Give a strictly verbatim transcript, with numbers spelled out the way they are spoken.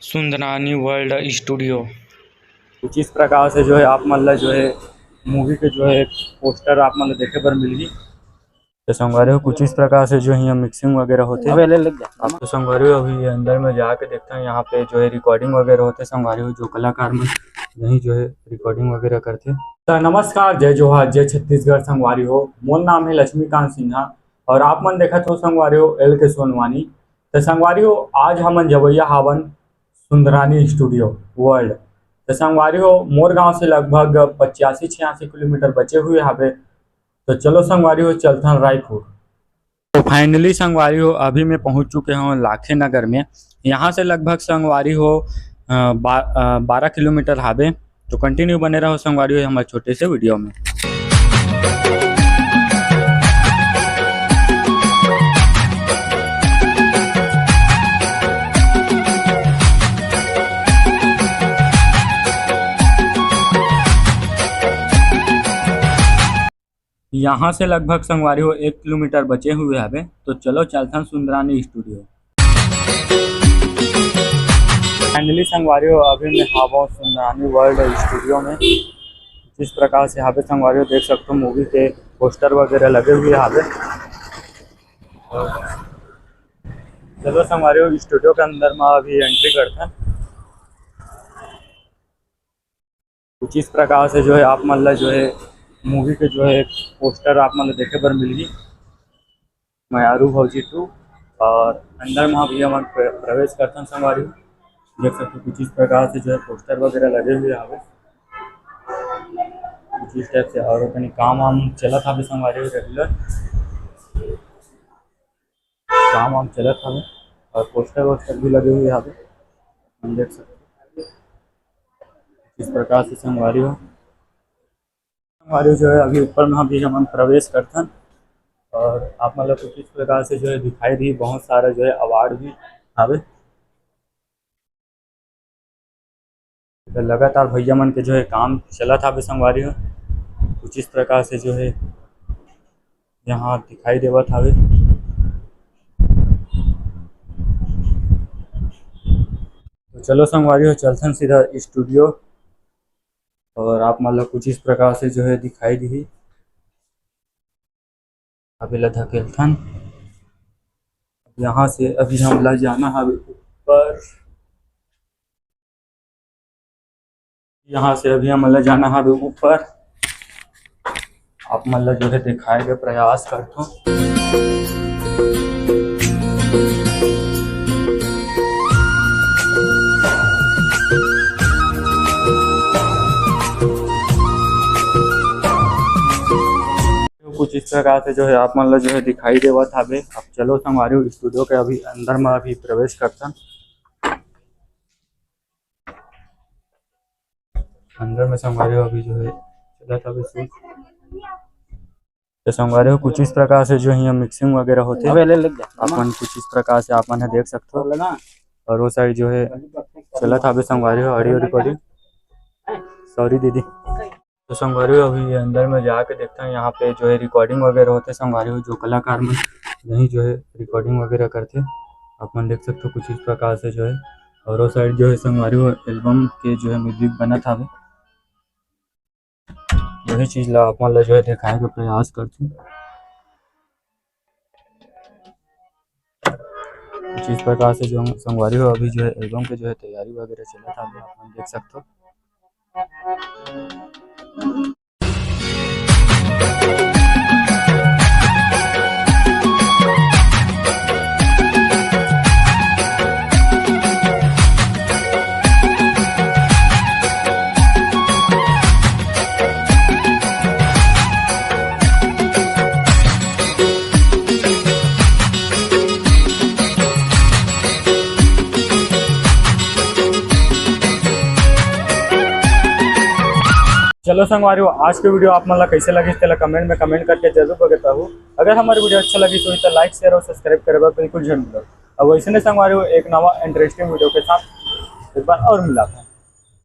Sundarani world studio. कुछ इस प्रकार से जो है आप मन ला जो है मूवी के जो है पोस्टर आप मन ला देखे बर मिलही। तो संगवारी हो, कुछ इस प्रकार से जो है मिक्सिंग वगैरह होथे। अबे ले, ले जा। आप तो संगवारी हो, अभी अंदर में जाके देखते हैं, यहाँ पे जो है रिकॉर्डिंग वगैरह होथे। संगवारी हो, जो कलाकार मन यही जो है रिकॉर्डिंग वगैरह करथे। तो नमस्कार, जय जोहार, जय छत्तीसगढ़ संगवारी हो। मोर नाम है लक्ष्मीकांत सिन्हा और आप मन देखत हो संगवारी हो एल के सोनवानी। तो संगवारी हो, आज हमन जवैया हावन सुंदरानी स्टूडियो वर्ल्ड। तो संगवारी हो, मोर गांव से लगभग पचासी छियासी किलोमीटर बचे हुए हावे। तो चलो संगवारी हो, चलथन रायपुर। तो फाइनली संगवारी हो, अभी मैं पहुंच चुके हूँ लाखे नगर में। यहाँ से लगभग संगवारी हो, अ, बा-, अ, बारह किलोमीटर हावे। तो कंटिन्यू बने रहो संगवारी हो हमारे छोटे से वीडियो में। यहाँ से लगभग संगवारी हो एक किलोमीटर बचे हुए हवे, तो चलो चलथन सुंदरानी स्टूडियो। फाइनली संगवारी हो, अभी मैं हावों सुंदरानी वर्ल्ड स्टूडियो में। जिस प्रकार से यहाँ पे संगवारी हो देख सकते हो, मूवी के पोस्टर वगैरह लगे हुए यहाँ पे। चलो संगवारी हो, स्टूडियो के अंदर में अभी एंट्री करथन। कुछ इस प्रकार से जो है आप मन ला जो है मूवी के जो है पोस्टर आप मन ला देखे बर मिलही, मयारू भौजी टू। और अंदर में भी हमन प्र-, प्रवेश करथन संगवारी हो। देख सकते हो कुछ इस प्रकार से जो है पोस्टर वगैरह लगे हुए हवे। कुछ इस टाइप से और कहीं काम वाम चलत हवे संगवारी हो, रेगुलर काम वाम चलत हवे और पोस्टर वोस्टर भी लगे हुए हवे, हम देख सकते हो। इस प्रकार से संगवारी हो, संगवारी हो जो है अभी ऊपर में अभी हमन प्रवेश करथन और आप मन ला कुछ इस प्रकार से जो है दिखाई दी, बहुत सारा जो है अवार्ड भी हवे। तो लगातार भैया मन के जो है काम चलत हावे संगवारी हो, कुछ इस प्रकार से जो है यहाँ दिखाई देवत हावे। तो चलो संगवारी हो, चलथन सीधा स्टूडियो और आप मन ला कुछ इस प्रकार से जो है दिखाई दिही। अभी ला धकेलथन। यहाँ से अभी हम ला जाना हवे ऊपर, यहाँ से अभी हम ला जाना हवे ऊपर। आप मन ला जो है दिखाए के प्रयास करथों। कुछ इस प्रकार से जो है आप मन ला जो है दिखाई देवत हावे। अब चलो संगवारी हो, स्टूडियो के अभी अंदर में अभी प्रवेश करथन। अंदर में संगवारी हो अभी जो है चलत हावे शूट। तो संगवारी हो कुछ इस प्रकार से जो है मिक्सिंग वगैरह होथे। अबे ले, ले जा। अपन कुछ इस प्रकार से आप मन ह देख सकथो। और वो साइड जो है चलत हावे संगवारी हो ऑडियो रिकॉर्डिंग। सॉरी दीदी। तो संगवारी हो अभी अंदर में जाके देखथन, यहाँ पे जो है रिकॉर्डिंग वगैरह होथे संगवारी हो, जो कलाकार मन यही जो है रिकॉर्डिंग वगैरह करथे। आप मन देख सकथो कुछ इस प्रकार से जो है, और वो साइड जो है संगवारी हो एल्बम के जो है म्यूजिक बनत हावे। वही चीज ला आप मन ला जो है दिखाए के प्रयास करथों। कुछ इस प्रकार से जो संगवारी हो अभी जो है एल्बम के जो है तैयारी वगैरह चलत हावे, आप मन देख सकथो। चलो संगवारी हो, आज के वीडियो आप मन ला कैसे लगिस, तेला कमेंट में कमेंट करके जरूर बताहू। अगर हमारे वीडियो अच्छा लगिस होही तो लाइक, शेयर और सब्सक्राइब करे बर बिल्कुल झन भूलो। अब वैसे ने संगवारी हो, एक नवा इंटरेस्टिंग वीडियो के साथ एक बार और मिला था।